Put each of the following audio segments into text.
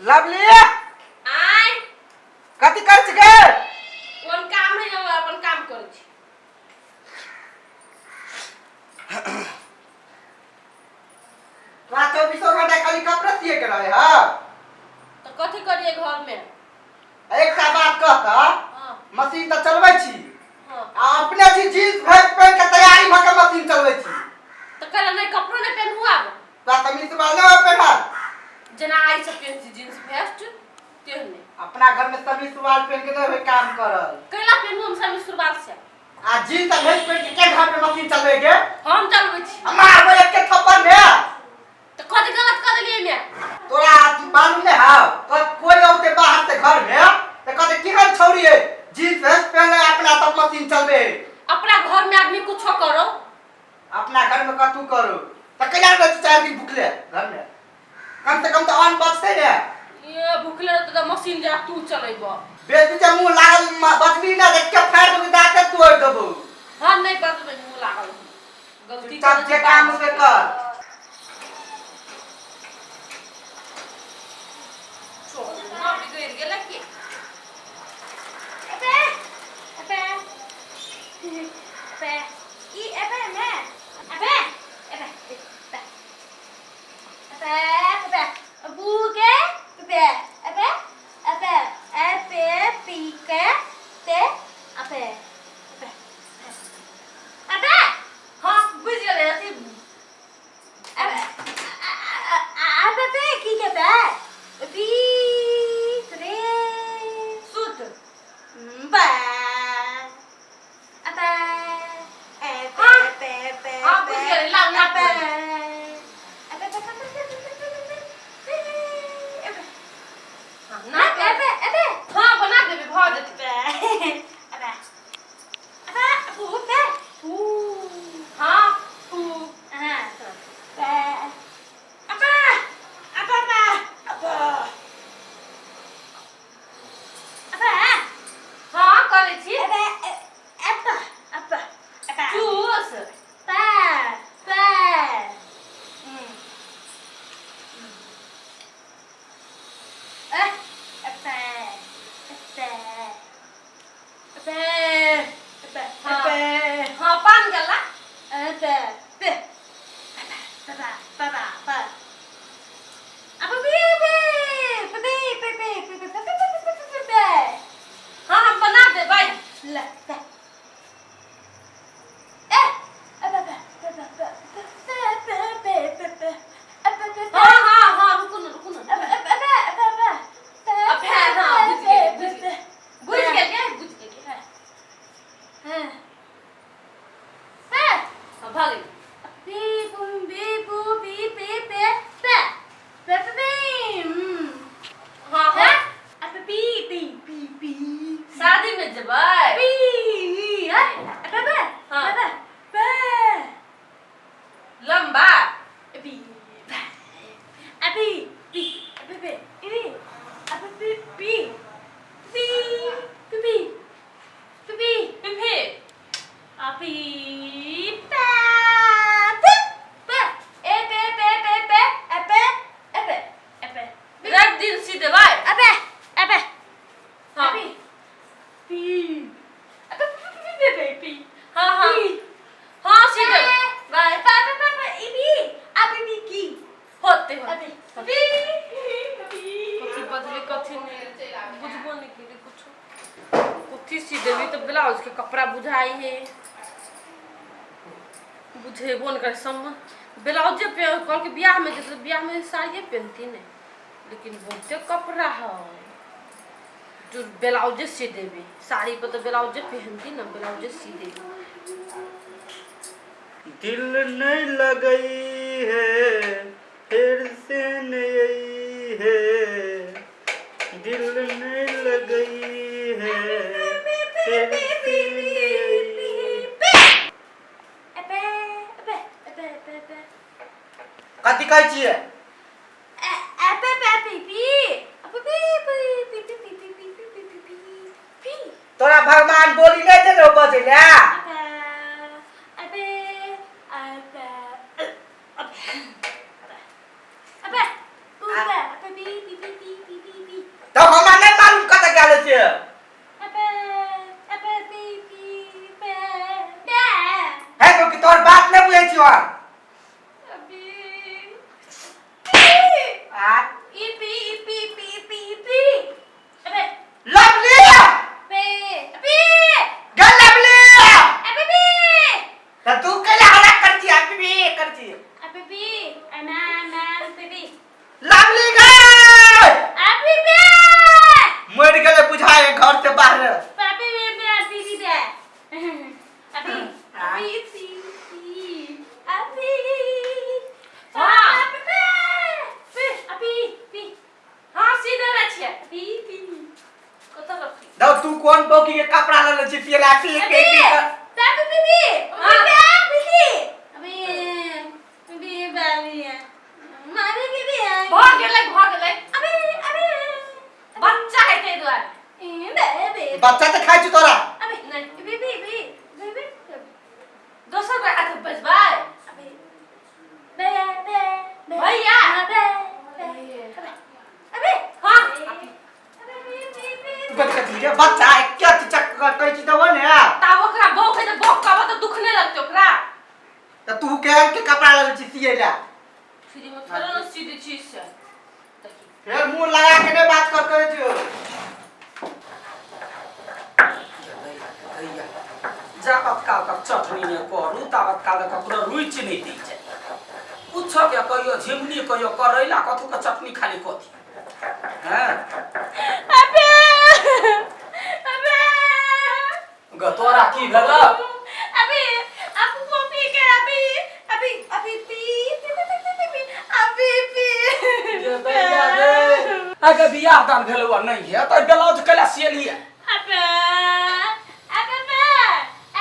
Lovely, आय। कथी करै छी गे? कोन काम है? हम अपन काम करै छी। तोरा चौबीसो घंटा खाली कपड़े सिए के रहे है? तऽ कथी करिए घर में? एकटा बात कह तऽ। हाँ। मशीन तऽ चलबै छी। हाँ। आ अपने छी जींस भेट पहिन के तैयारी भऽ के मशीन चलबै छी। तऽ कहले नहि कपड़ो नहि पेन्हू आब। तोरा तमीज सुमाल नहि पेन्हल। जेना आइ सब पेन्ह छी जींस भेस्ट तेहने। अपना घर में तमीज सुमाल पहिन के नहि होय काम करल। कैला पेन्हू हम समीज सुरवाल से? आ जींस आ भेस्ट पहिन के के घर में मशीन चलबै गे? हम चलबै छी। आ मारबै एके थप्पड़ में। तऽ कथी गलत कऽ देलियै मे? तोरा मालूम नहि हौ, कोई औते बाहर से घर में तऽ कहते केहन छौरी है, जींस भेस्ट पहनले अपना तब मशीन चलबे है। अपना घर में आदमी कुछो करो। अपना घर में कतू करू तऽ कैला रहै छी 4 दिन भुखले घर में? कम से कम तऽ अन्न बचतै ने। ये भुखले रहतै तऽ मशीन जा तू चलेब। बेसी जे मुँह लागल बचबी ना देख के फाड़ि देबू, दाँते तोड़ि देबू। हम नहि बचबै मुँह लागल, गलती चुपचाप करै जे छी। काम से कर। ना बिगड़ि गेलै की? अबे अबे अबे ई अबे मैं अबे अबे अबे अबे अबू के अबे अबे अबे अबे पी के ते अबे अबे अबे। हाँ, बुझि गेलै अथी। अबे अबे पे की के बे बी रे। सुत। बा अबे ए पे पे पे। हाँ, बुझि गेलै, लाउ, नाप। अबे अबे पे पे पे पे पे अबे। हाँ, नाप। अबे अबे। हाँ, बना देबै, भऽ जेतै। अबे अबे अबे अबे ऊ। हाँ, ऊ। हाँ, बे अबे अबे अबे अबे अबे। हाँ, करै छी। अबे अबे अबे अबे। चूस। पा पा। ए अबे अबे अबे अबे। हाँ। अबे। हाँ, पान गला। अबे बे बा बा बा बा अबे बे बे बे बे बे बे बे बे बे बे। हाँ, हम बना देबै। ल ल ए अबे बे बे बे बे बे बे बे अबे बे। हाँ हाँ हाँ, रुकू ने, रुकू ने। अबे अबे अबे अबे अबे, हाँ, बुझि गेलियै, बुझि गेलियै, बुझि गेलियै, बुझि गेलियै। हाँ बे। हाँ, भऽ गेलै। बी बुम बी बू बी पी पे पे पे पे पे। हाँ हाँ। अबे पी पी पी पी। शादी में जेबै। पी है अबे बे। हाँ। अबे बे। लम्बा। बी बे अबे बी अबे बे ई अबे पी पी पी पी पी पी पी। अबी पे पे पे ए पे पे पे पे ए पे ए पे ए पे। रख दिन सी देबै। अबे अबे। हाँ। अबे पी अबे पी पी पी पी। हाँ हाँ पी। हाँ, सी देबै। बाय पा पा पा पा ई बी अबे बी की। होते होते। अबे बी कथी बजली, कथी नहीं, बुझबो नहीं केली कुछो। कथी सी देबी तऽ ब्लाउज के कपड़ा बुझाई है, बुझेबो नहीं करे सब। ब्लाउजे पे कल के बियाह में जेतै, बियाह में साड़िए पहनती ने, लेकिन बहुते कपड़ा है जो ब्लाउजे सी देबी। साड़ी पर तो ब्लाउजे पहनती ना, ब्लाउजे सी देबी। दिल नहीं लगई है फिर से नहीं है, दिल नहीं लगई है फिर से नहीं। अबे अबे अबे अबे अबे। कथी कहै छियै? अबे बे पी पी अबे बी पी पी पी पी पी पी पी पी पी पी। तोरा भगवान बोली नहि देने हो बजै लए? अबे अबे अबे अबे अबे अबे अबे बी पी पी पी पी छियो अभी आ E P P P P P अबे लवली पे अबे गे लवली अबे बी त तू कैला हल्ला कर छी अभी भी कर छी अबे बी एना ना बी बी लवली गे अबे बी मर गेलै बुझाए घर से बाहर अबे बी बी बी बी बी अबे अबे पी पी अबे हाँ। अबे पी अबे पी हाँ सीधे रहै छियै पी पी कतऽ रखी दौ तू कोन बौकी के कपड़ा लेले छी पियला पी पी पी अबे बी बी हाँ। अबे बी अबे बी बाली मारे बी बी भऽ गेलै भऽ गेलै अबे अबे बच्चा है ताहि दुआरे ए बे बे बच्चा तऽ खाइ छौ तोरा अबे नहि बी बी बी बी बी दोसर बेर हाथ बजबै अबे बे बे बे भैया। बे बे अबे हाँ। अबे बी बी बी तू कथी कथी रे बच्चा है क्या तू चक्कर कहै छी तऽ ओ ने ताब ओकरा बौक है तऽ बौक कहबऽ तऽ दुख नहि लगतै ओकरा तऽ तू केहन के कपड़ा लेले छी सियै ला फ्री में थोड़ा ना सीधे चीज से देखी फेर मुंह लगा के नहीं बात कर कहै छियौ जाबत काल तक चटनी नहि करू ताबत काल तक ककरो रुचि नहि दै छै कुछो के कहियो झिमनी कहियो करैला कथू के चटनी खाली कथी हैं अबे अबे ग तोरा की भेल अबे अब वो पी के अभी अभी अभी पी पी पी पी पी पी अभी पी जे दैया रे आगे बियाह दान भेल हुआ नहीं है तो ब्लाउज कैला सियलिए अबे अबे बे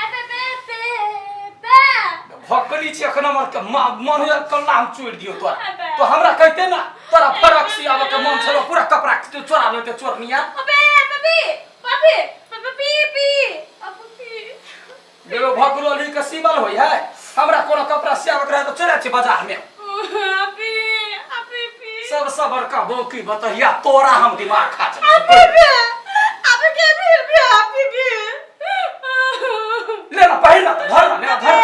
अबे बे बे बे भकली छी एखन हमर के मन होइए कल्ला हम चोरि दियौ तोरा अबे। तो हमरा कहते ना तोरा फरक सियाबऽ के मन छलो पूरा कपड़ा तू चोरा लेते चोरनिया अबे अबे अबे अबे पी पी अब पी देखो भकलोली के सीबल होइ है हमरा कोनो कपड़ा सियाबऽ के रहै तऽ चोरा छी बाजार में अबे अबे पी सब सब बड़का बौकी बतहिया तोरा हम दिमाग खा चल अबे बे अबे के भी भी अबे भी ले ना पहिर ना धर ना ले धर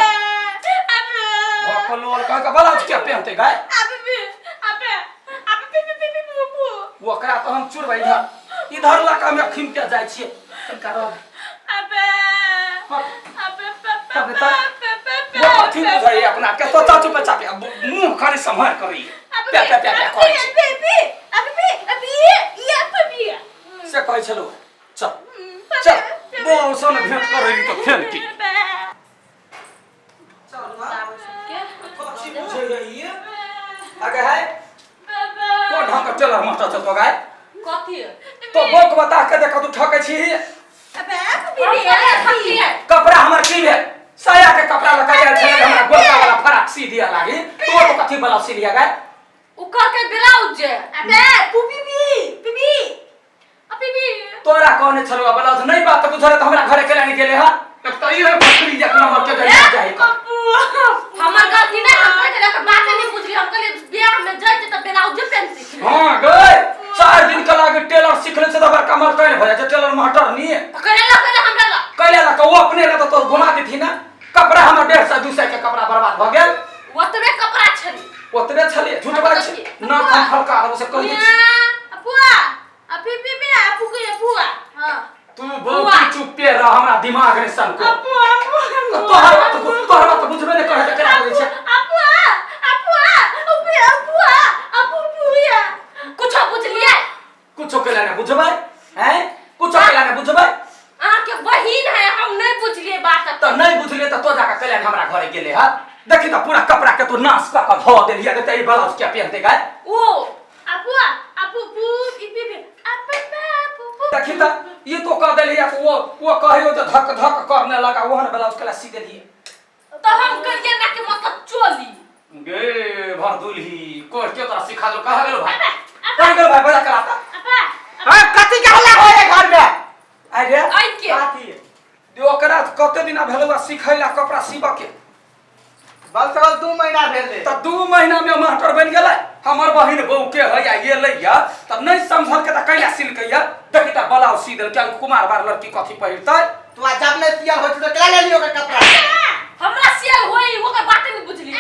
अबे भकलोल कह के ब्लाउज के पहनते गाय अबे बे अबे अबे पी पी पी पी पू ओकरा तऽ हम चुरबै इधर इधर लऽ कऽ हम अखिम के जाइ छियै तनिका रह अबे हाँ। अबे पापा तबे तऽ वो अथी बुझै अपना के तो चाचू पे चापे मुंह खाली सम्हार करी प्या प्या प्या प्या करै छै अबे बे अबे अबे ये अबे से कहै छलौ चल चल बौसँ ने भेंट करै तऽ फेर की के कथी बुझै ये आगे है कोन ढंग के टेलर मास्टर छौ तो गाय कथी तो बोक बता के देख तू ठकै छी अबे हम कहिया ठकलियै कपड़ा हमर की भेल साया के कपड़ा लगा आयल छलै हमरा गोलका वाला फराक सी दिया लागी तो तो कथी वाला सी लिया गाय उ कहलकै ब्लाउज जे अबे पुपी बी पिबी अभी भी तोरा कहने छलौ ब्लाउज नहीं बात बुझल त हमरा घरे केला नहीं गेले हा त ई बकरी एक नंबर के जाय जाय हमर गलती नहीं हम कहै छलियै ओकर बाते नहीं बुझली हम कहलियै बियाह में जैते तऽ ब्लाउजे पहनती हां गए चार दिन के लागे टेलर सीख ले छै त बड़का मर कहीं भ जाय छै टेलर मास्टर नहीं करे ला करे हमरा ला कैले ला के वो अपने ला त तो घुमा देथी ना कपड़ा हमर 150 200 के कपड़ा बर्बाद भ गेल ओतबे कपड़ा छलै ओतबे छलै झूठ बात छै ना हम फलका आरो से कहि दै छी अपुआ अभी बी बी अपू के अपुआ हां तू बहुत चुप्पे रह हमरा दिमाग रे सनको अपुआ तोहर बात तोहर बात बुझबे नहि करै त केना बोलै छै अपुआ अपुआ अपुआ अपुआ अपू पुया कुछो बुझलियै कुछो केला नहि बुझबै हैं कुछो केला नहि बुझबै अहाँके बहिन है हम नहीं बुझलियै बात तऽ नहि बुझलियै तऽ तो जाके केला हमरा घरे गेले हा देखी तऽ पूरा कपड़ा के तू नाश कऽ कऽ धो देलियै तऽ ई ब्लाउज के पहनते गाय ओ अपुआ अपू पू ई बी बी अपा पू पू देखी तऽ ई तो कह देलियै तऽ वो कहियो जे धक धक करने लगा ओहन ब्लाउज केला सी देलियै तऽ हम कहियै ना कि मतलब चोली गे भर दुल्ही को के तोरा सिखा दो कहा गेलो भाई कहा गेलो भाई बजा कराता अपा हां कथी के हल्ला होय है घर में अरे ऐ के कथी दे ओकरा कते दिना भेलौ आ सिखैला कपड़ा सीबऽ के बल से बल 2 महीना भेल तऽ 2 महीना में मास्टर बनि गेलै हमर बहिन बहू के है या ये लैया तऽ नहि समझल के तऽ कैला सिलकै या देखी तऽ ब्लाउज सी देलकै कुमार बार लड़की कथी पहिरतै तू आ जब नहीं सियल होय छै तो केला ले लियो के कपड़ा हमरा सियल होई ओकर बाते नहीं बुझलियै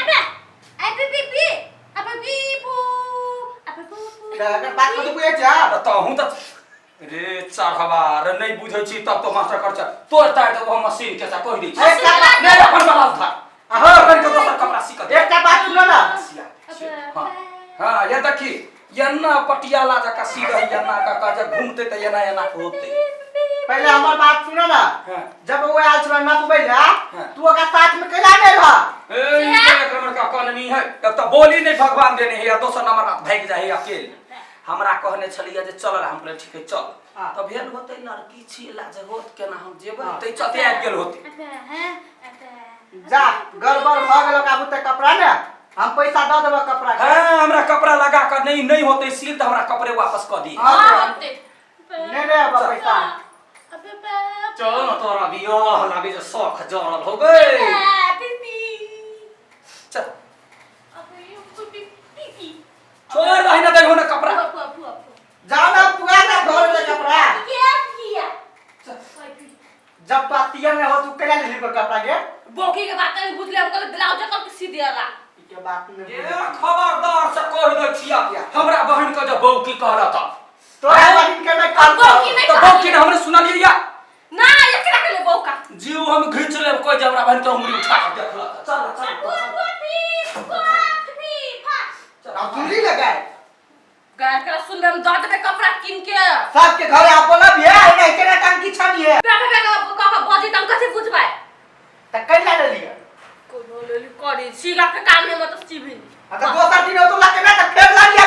अहूँ तऽ रे चढ़वा रे नहि बुझै छी तब तो मास्टर कर तोड़ ताड़ देबो हम मशीन के सा कहि दै छी एकटा बात नहि अपन ब्लाउज धर अहो अपन के दोसर कपड़ा सी कऽ दे एकटा बात सुनो ना हाँ हाँ ये देखी एना पटियाला जकाँ सीधा एना कऽ कऽ जे घूमते तऽ एना एना होते। पहले हमर बात सुनो ना। हाँ। जब वो आयल छल नपबै ला, हाँ। तू ओकरा साथ में कैला गेल ह? ए, ई तऽ एक नंबर का कननी है, एक तऽ बोली नहीं भगवान देने है, दोसर नंबर बात भागि जाइ है अकेले। हमरा कहने छलियै जे चल, हम कहलियै ठीक है चल। हाँ। तऽ भेल होतै लड़की छी लाज होत केना हम जेबै, हाँ। तै चलते आबि गेल होतै। जा गड़बड़ भऽ गेल आबू तऽ कपड़ा ने हम पैसा दऽ देबऽ कपड़ा के। हाँ, हमरा कपड़ा लगा कऽ नहीं नहीं होतै सील तऽ हमरा कपड़े वापस कऽ दिहे। हाँ। हाँ होते। नहि नहि अब पैसा। चल न तोरा बियाह लागे जे शौख जरल हो गए। चल छोड़ रही ना दै हो ना कपड़ा। जाओ ना पुगा ना घर में कपड़ा। जब पातिया में हो तू केना लेली कपड़ा के? बोकी के बात नहीं बुझले, हम कहले ब्लाउज कल के सी दियाला। ई के बात नहीं ए बुझली। खबरदार से कह दै छिया, हमरा बहन के जे बौकी कहलत त तोरा बहिन के नहीं अब बौकी नहीं तऽ बौकी ने हमरे सुनलियै या ना एकरा के ले बौका। जीव हम घींच लेब कोई जे हमरा बहन के उंगली उठा के देखलक। चल चल चल। अब सुनली लगाए गाय एकरा सुन ले, हम दऽ देबै कपड़ा कीन के। सबके घरे आप बोलब ये नहीं केना टंकी छन ये। बेटा बेटा कह बजी त हम कथी बुझबै? त कैला ले लिया? कोनो लेली करी सीला के काम है मतलब सीभी। आ त दोसर दिन तो लके ना त फेर ला लिया।